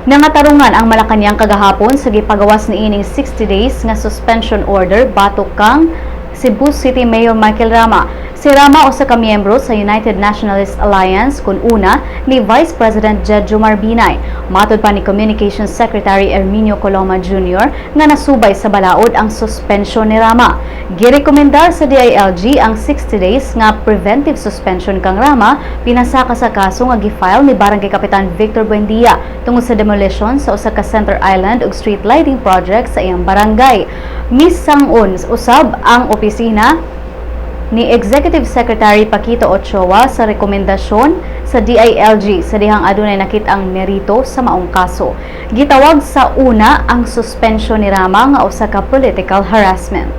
Nangatarungan ang Malacañang kagahapon sa gipagawas niining 60 days nga suspension order batok kang Cebu City Mayor Michael Rama. Si Rama usa ka miyembro sa United Nationalist Alliance kun UNA ni Vice President Jejomar Binay. Matod pa ni Communications Secretary Herminio Coloma Jr. nga nasubay sa balaod ang suspension ni Rama. Girekomendar sa DILG ang 60 days nga preventive suspension kang Rama pinasaka sa kaso nga gi-file ni Barangay Kapitan Victor Buendia tungod sa demolition sa usa ka center island ug street lighting project sa iyang barangay. Misangon usab ang opisina ni Executive Secretary Paquito Ochoa sa rekomendasyon sa DILG sa dihang adunay nakit-ang merito sa maong kaso. Gitawag sa UNA ang suspension ni Rama nga usa ka political harassment.